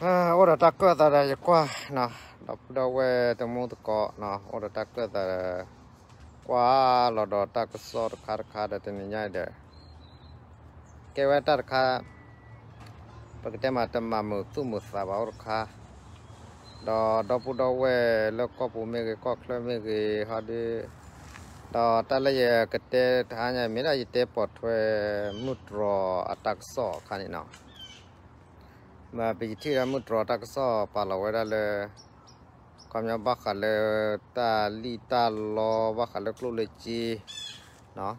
အိၣ်ဒီးတၢ်ကၢၣ်သးဒီးယကွၢ်, ဒီပုၢ်ဒီဝဲၢ်တံၤသကိး, အိၣ်ဒီးတၢ်ကၢၣ်သးဒီး ကွၢ်လီၤဒီးတၢ်ကစီၣ်တခါတခါဒီးတနံၤညါအံၤဒီး ကဲဝဲတၢ်တခါ ပကတဲမးတမၤမုာ်သူၣ်မုာ်သးဘၣ်အိၣ်တခါ, ဒီးဒီပုၢ်ဒီဝဲၢ်လၢကီၢ်ပူၤမ့ၢ်ဂ့ၤ ကီၢ်ချၢမ့ၢ်ဂ့ၤ ဟီဒီး ဒီးတၢ်လၢယကတဲတဟါညါ မ့ၢ်ဒၣ်ယတဲပိာ်ထွဲ မုၢ်တြီၤအတၢ်ကစီၣ်အခါန့ၣ်လီၤ. မ့ၢ်ပယထံၣ်ဒီးမုၢ်တြီၤတၢ်ကစီၣ်ပာ်လီၤဝဲဒၣ်လၢ ခီပညီဘၣ်ဃးလၢ တၢ်လံၣ်တၢ်လီဘၣ်ဃးလၢကျိၣ်လၢစ့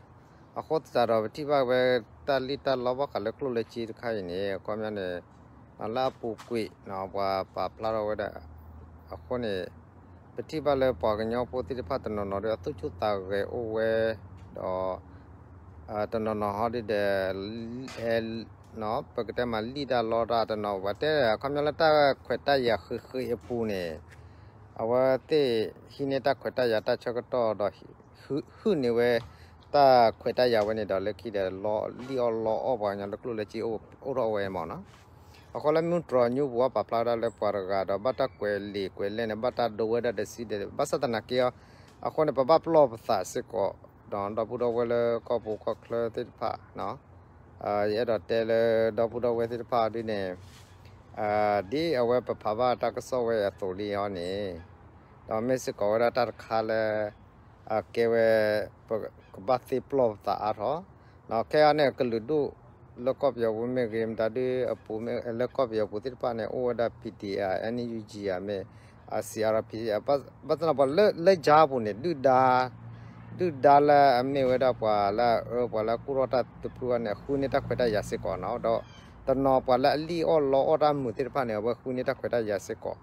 အဃိသတးဒီးပထံၣ်ဘၣ်ဝဲ တၢ်လံၣ်တၢ်လီဘၣ်ဃးလၢကျိၣ်လၢစ့တခါအံၤန့ၣ် အခီပညီန့ၣ် လၢအပူၤကွံာ် ပှၤပာ်ဖျါထီၣ်ဝဲဒၣ် အဃိန့ၣ် ပထံၣ်ဘၣ်လၢပှၤကညီဖိသ့ၣ်တဖၣ်တနီၤနီၤဒီးအသူၣ်ဆူၣ်သးဂဲၤအိၣ်ဝဲ ဒီး တနီၤနီၤဟီဒ်ဒီး ပကတဲမးလံၣ်တၢ်လီတၢ်တနီၤ ပှၤတဲအခီပညီလၢတၢ်ခွဲးတၢ်ယာ်ဃ့ဃ့အပူၤန့ၣ် အဝဲသ့ၣ်ဟံးန့ၢ်တၢ်ခွဲးတၢ်ယာ်တၢ်ဆၢကတီၢ်ဒီး ဟုၣ်န့ၢ်ဝဲ တၢ်ခွဲးတၢ်ယာ်ဝဲန့ၣ်ဒီးလၢခံဒီး လီအီၣ်လံၣ်အီၣ်လီအီၣ်ပှၤကညီလၢကျိၣ်လၢစ့အိၣ်ထီၣ်ဝဲမ့ၢ်နီၤ. အဃိလၢမုၢ်တြီၤညူပူၤအပာ်ဖျါဝဲဒၣ်လၢပှၤတဂၤဒီးဘၣ်တၢ်ကွဲးလံာ်ကွဲးလဲၢ်န့ၣ် ဘၣ်တၢ်ဒိဝဲဒၣ်တဆံဒီး ဘၣ်ဆၣ်သနာ်က့အီၤ အဃိန့ၣ် ပဘၣ်ပလီၢ်ပသးစ့ၢ်ကီး ဒီးဒီပုၢ်ဒီဝဲၢ်လၢကီၢ်ပူၤကီၢ်ချၢသ့ၣ်တဖၣ် ယအဲၣ်ဒိးတဲလၢဒီပုၢ်ဒီဝဲၢ်သ့ၣ်တဖၣ်ဒ်န့ၣ် ဒ်အဝဲပဖးဘၣ်တၢ်ကစီၣ်ဝဲအသိးလံအီၤန့ၣ် ဒီးမ့ၢ်စ့ၢ်ကီးဝဲဒၣ်တၢ်တခါလၢ အကဲဝဲ ပကဘၣ်သ့ပလီၢ်ပသးအါထီၣ် ခဲအံၤန့ၣ် ကလုာ်ဒူၣ်လၢကီၢ်ပယီၤပူၤမ့ၢ်ဂ့ၤ မတၤဒုးအပူၤ လၢကီၢ်ပယီၤပူၤသ့ၣ်တဖၣ်န့ၣ် အိၣ်ဝဲဒၣ် P D F NUG မ့ၢ် C R P ဘၣ်ဆၣ်သနာ်က့ပှၤလၢယါပူၤန့ၣ် ဒုၣ်ဒါ ဒုၣ်ဒါလၢအမ့ၢ်ဝဲဒၣ်ပှၤလၢအအၢ ပှၤလၢအကူၣ်ထီၣ်တၢ်တဖုအံၤန့ၣ် ဃုန့ၢ်တၢ်ခွဲးတၢ်ယာ်စ့ၢ်ကီးနီၤ ဒီးတနီၤပှၤလၢအလံၣ်အီၣ်လီအီၣ်တၢ်မုာ်သ့ၣ်တဖၣ်န့ၣ် အဝဲဃုန့ၢ်တၢ်ခွဲးတၢ်ယာ်စ့ၢ်ကီး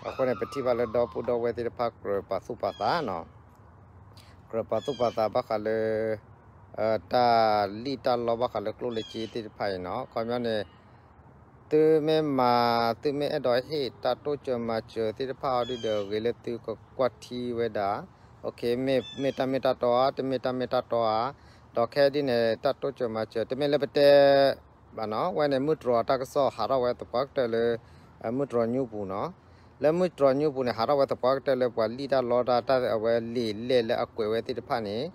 အဃိန့ၣ် ပထံၣ်ဘၣ်လၢဒီပုၢ်ဒီဝဲၢ်သ့ၣ်တဖၣ်ကြၢးပာ်သူၣ်ပာ်သးနီၤ ကြၢးပာ်သူၣ်ပာ်သးဘၣ်ဃးလၢ တၢ်လံၣ်တၢ်လီဘၣ်ဃးလၢကျိၣ်လၢစ့သ့ၣ်တဖၣ်အံၤနီၤ ခီပညီန့ၣ် သုမ့ၢ်မၤ သုမ့ၢ်အဲၣ်ဒိးဟ့ၣ်တၢ်တိစၢၤမၤစၢၤသ့ၣ်တဖၣ်အီၤဒုဒီး ဂ့ၤလၢသုကကွၢ်ထံဝဲဒၣ် မ့ၢ်တၢ်မ့ၢ်တၢ်တီဧါ တမ့ၢ်တၢ်မ့ၢ်တၢ်တီဧါ ဒီးခဲဒ်န့ၣ် တၢ်တိစၢၤမၤစၢၤ တမ့ၢ်လၢပတဲ ဘၣ်နီၤ ဝဲန့ၣ် မုၢ်တြီၤတၢ်ကစီၣ်ဟးထီၣ်ဝဲသပှၢ်ကတၢၢ်လၢ မုၢ်တြီၤညူပူၤနီၤ လၢမုၢ်တြီၤညူပူၤန့ၣ် ဟးထီၣ်ဝဲသပှၢ်ကတၢၢ်လၢပှၤလံၣ်တၢ်လီတၢ် တၢ်အဝဲလံာ်လဲၢ်လၢအကွဲးဝဲသ့ၣ်တဖၣ်န့ၣ်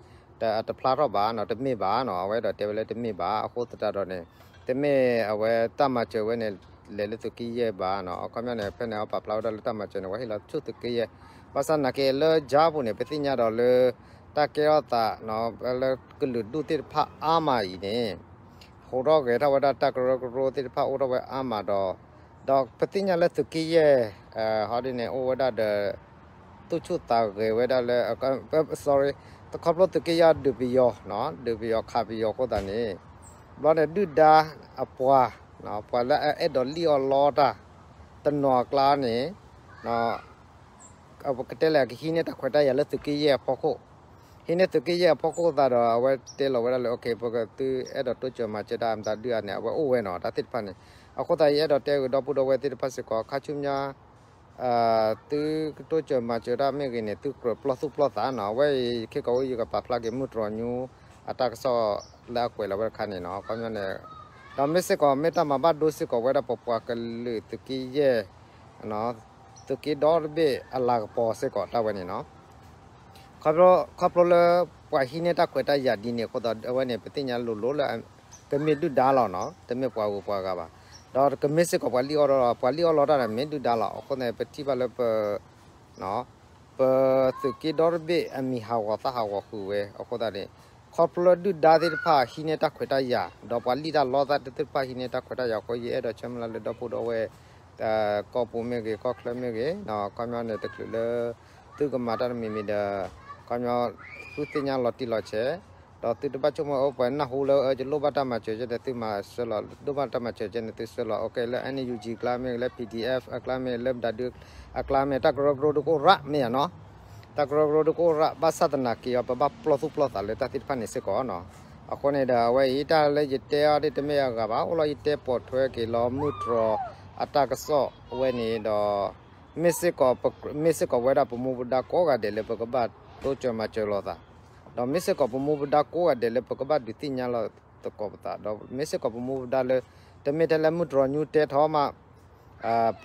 တဖျါထီၣ်ဘၣ်နီၤ တမ့ၢ်ဘၣ်နီၤ အဝဲအဲၣ်ဒိးတဲဝဲလၢတမ့ၢ်ဘၣ် အဃိသတးဒီးန့ၣ် တမ့ၢ်အဝဲတၢ်မၤစၢၤဝဲန့ၣ် လဲၤလၢသုးက့ယဲၢ်ဘၣ်နီၤ အခီပညီန့ၣ် ဖဲန့ၣ်အပာ်ဖျါဝဲဒၣ်လၢတၢ်မၤစၢၤန့ၣ် ပှၤဟ့ၣ်လီၤဆူသုးက့ယဲၢ် ဘၣ်ဆၣ်သနာ်က့လၢယါပူၤန့ၣ် ပသ့ၣ်ညါဒီးလၢ တၢ်ကဲထီၣ်သး လၢကလုာ်ဒူၣ်သ့ၣ်တဖၣ်အါမးအံၤန့ၣ် ဟူးထီၣ်ဂဲၤထီၣ်ဝဲဒၣ်တၢ်ကရၢကရိသ့ၣ်တဖၣ်အိၣ်ထီၣ်ဝဲအါမးဒီး ဒီးပသ့ၣ်ညါလၢသုးက့ယဲၢ် ဟီဒ်န့ၣ် အိၣ်ဝဲဒၣ်ဒီး သူၣ်ဆူၣ်သးဂဲၤဝဲဒၣ်လၢ sorry တခီဖျိသုးက့ယဲၢ်ဒုးပယီၤ ဒုးပယီၤခးပယီၤအဃိသတးန့ၣ် ဘျီန့ၣ်ဒုၣ်ဒါအပှၤ ပှၤလၢအအဲၣ်ဒိးလံၣ်အီၣ်လီတၢ် တနီၤအကျါန့ၣ် ပကတဲလဲၣ်ကဟံးန့ၢ်တၢ်ခွဲးတၢ်ယာ်လၢသုးက့ယဲၢ်အဖီခိၣ် ဟံးန့ၢ်သုးက့ယဲၢ်အဖီခိၣ်သတးဒီး အဝဲတဲလီၤဝဲဒၣ်လၢ ပကသုအဲၣ်ဒိးတိစၢၤမၤစၢၤတၢ်မတၤဒုၣ်အါန့ၣ် အဝဲအိၣ်ဝဲနီၤ တၢ်သ့ၣ်တဖၣ်န့ၣ် အဃိသတး ယအဲၣ်ဒိးတဲဂ့ၤဒီပုၢ်ဒီဝဲၢ်သ့ၣ်တဖၣ်စ့ၢ်ကီး ခါဆူညါ သုကတိစၢၤမၤစၢၤတၢ်မ့ၢ်ဂ့ၤန့ၣ် သုကြၢးပျီသူၣ်ပျီသးနီၤ အဝဲအံၤ ခဲကီးဝဲယကပာ်ဖျါက့ၤမုၢ်တြီၤညူ အတၢ်ကစီၣ်လၢအကွဲးလီၤဝဲတခါန့ၣ်နီၤ ခီပညီန့ၣ် ဒီးမ့ၢ်စ့ၢ်ကီး မ့ၢ်တၢ်မၤဘၣ်ဒိစ့ၢ်ကီးဝဲဒၣ်ပပှၤကလုာ်သုးက့ယဲၢ် သုးက့ဒီတဘ့ၣ်အလၤကပီၤစ့ၢ်ကီးတၢ်ဝဲန့ၣ်နီၤ ခီဖျိလၢ ပှၤဟံးန့ၢ်တၢ်ခွဲးတၢ်ယာ်ဒ်န့ၣ်အဃိသတး အဝဲန့ၣ် ပသ့ၣ်ညါလိၤလိၤလၢ ကမ့ၢ်ဒုၣ်ဒါလီၤနီၤ တမ့ၢ်ပှၤဂုၤပှၤဂၤဘၣ် ဒီးကမ့ၢ်စ့ၢ်ကီးပှၤလံၣ်အီၣ် ပှၤလံၣ်အီၣ်လီတၢ်န့ၣ် မ့ၢ်ဒုၣ်ဒါလီၤ အဃိန့ၣ် ပထံၣ်ဘၣ်လၢပ ပသုးက့ဒီတဘ့ၣ်အမံၤဟးဂီၤသၣ်ဟးဂီၤဃုာ်ဝဲ အဃိသတးန့ၣ် ခီဖျိလၢဒုၣ်ဒါသ့ၣ်တဖၣ်ဟံးန့ၢ်တၢ်ခွဲးတၢ်ယာ် ဒီးပှၤလံၣ်တၢ်လီသ့ၣ်တဖၣ်ဟံးန့ၢ်တၢ်ခွဲးတၢ်ယာ်အဃိ ယအဲၣ်ဒိးဆၢမုၢ်လၢ်လၢဒီပုၢ်ဒီဝဲၢ် ကီၢ်ပူၤမ့ၢ်ဂ့ၤ ကီၢ်ချၢမ့ၢ်ဂ့ၤ ခီပညီန့ၣ် တချုးလၢ သုကမၤတၢ်တမံၤမံၤဒီး ခီပညီ သုသ့ၣ်ညါလီၤတံၢ်လီၤဆဲး ဒီးသုတဘၣ်ဆိကမိၣ်အၢ ပှၤနၢ်ဟူလၢအၢ ယလိၣ်ဘၣ်တၢ်မၤစၢၤကဲန့ၣ် သုမၤစၢၤလီၤ လိၣ်ဘၣ်တၢ်မၤစၢၤကဲန့ၣ် သုဆှၢလီၤ လၢ NUG အကျါမ့ၢ်ဂ့ၤ လၢ PDF အကျါမ့ၢ်ဂ့ၤ လၢမတၤဒုအကျါမ့ၢ်ဂ့ၤ တၢ်ကရၢကရိဒုးကအိၣ်ရၣ်မ့ၢ်ဧါနီၤ တၢ်ကရၢကရိဒုးကအိၣ်ရၣ် ဘၣ်ဆၣ်သနာ်က့အီၤ ပဘၣ်ပျီသူၣ်ပျီသးလၢတၢ်သ့ၣ်တဖၣ်န့ၣ်စ့ၢ်ကီးနီၤ အဃိန့ၣ်ဒီး အဝဲအံၤ တၢ်လၢယတဲအီၤဒ်တမ့ၢ်အဂၤဘၣ် အိၣ်လီၤယတဲပိာ်ထွဲက့ၤလီၤမုၢ်တြီၤအတၢ်ကစီၣ်ဝဲန့ၣ်ဒီး မ့ၢ်စ့ၢ်ကီး မ့ၢ်စ့ၢ်ကီးဝဲဒၣ်ပမူပဒါကိးဂၤဒဲးလၢပကဘၣ်တိစၢၤမၤစၢၤလိာ်သး ဒီးမ့ၢ်စ့ၢ်ကီးပမူပဒါကိးဂၤဒဲးလၢပကဘၣ်ဒုးသ့ၣ်ညါလီၤသကိးပသး ဒီးမ့ၢ်စ့ၢ်ကီးပမူပဒါလၢ တမ့ၢ်ထဲလၢမုၢ်တြီၤညူတဲထီၣ်မး ပ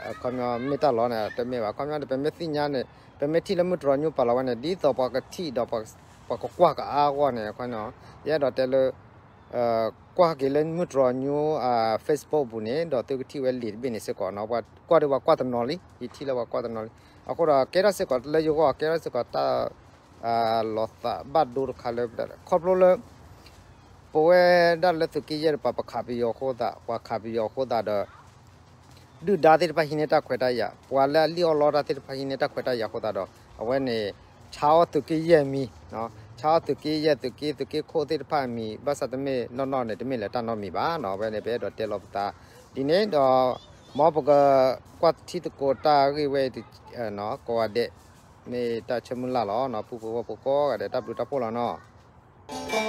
အခီပညီမ့ၢ်တၢ်လီၤန့ၣ် တမ့ၢ်ဘၣ်. အခီပညီန့ၣ် ပမ့ၢ်သ့ၣ်ညါန့ၣ် ပမ့ၢ်ထံၣ်လၢမုၢ်တြီၤညိပာ်လီၤဝဲန့ၣ် ဒ်သိးပှၤကထံၣ်ဒီး ပှၤကကွၢ်ကအါအဂီၢ်န့ၣ် အခီပညီ ယအဲၣ်ဒိးတဲလၢ ကွၢ်က့ၤလၢမုၢ်တြီၤညိ Facebook ပူၤန့ၣ် ဒီးသုကထံၣ်ဝဲလံာ်တဘ့ၣ်န့ၣ်စ့ၢ်ကီးနီၤ. ပှၤကွၢ်ဒီးပှၤကွၢ်တနီၤလံ, ယထံၣ်လၢပှၤကွၢ်တနီၤလံ. အဃိဒီးကဲထီၣ်စ့ၢ်ကီးလၢယဂီၢ် ကဲထီၣ်စ့ၢ်ကီးတၢ် လီၤသးဘၣ်ဒိတခါလၢ ခီဖျိလၢ ပဝဲဒၣ်လၢသုးက့ယဲၢ်တပၤ ပခးပယီၤအဃိသတး ပှၤခးပယီၤအဃိသတးဒီး ဒုၣ်ဒါသ့ၣ်တဖၣ်ဟံးန့ၢ်တၢ်ခွဲးတၢ်ယာ်, ပှၤလၢအလံၣ်အီၣ်လီတၢ်သ့ၣ်တဖၣ်ဟံးန့ၢ်တၢ်ခွဲးတၢ်ယာ်အဃိသတးဒီး အဝဲန့ၣ် ဆါအီၣ်သုးက့ယဲၢ်မံၤ, ဆါအီၣ်သုးက့ယဲၢ် သုးက့ သုးက့ခိၣ်သ့ၣ်တဖၣ်အမံၤ ဘၣ်ဆၣ်တမ့ၢ်နီၢ်နီၢ်န့ၣ် တမ့ၢ်လၢတၢ်နီတမံၤဘၣ်နီၤ. အဝဲန့ၣ် ပအဲၣ်ဒိးတဲလီၤပသးဒ်န့ၣ်ဒီး မ်ပကကွၢ်ထံသကိးတၢ်ဂ့ၢ်ဝဲ ကိးဂၤဒဲး မ့ၢ်တၢ်ဆၢမုၢ်လၢ်လီၤနီၤ. ပုၢ်ဖိဝဲၢ်ဖိကိးဂၤဒဲး တၢ်ဘျုးတၢ်ဖှိၣ်လီၤနီၤ.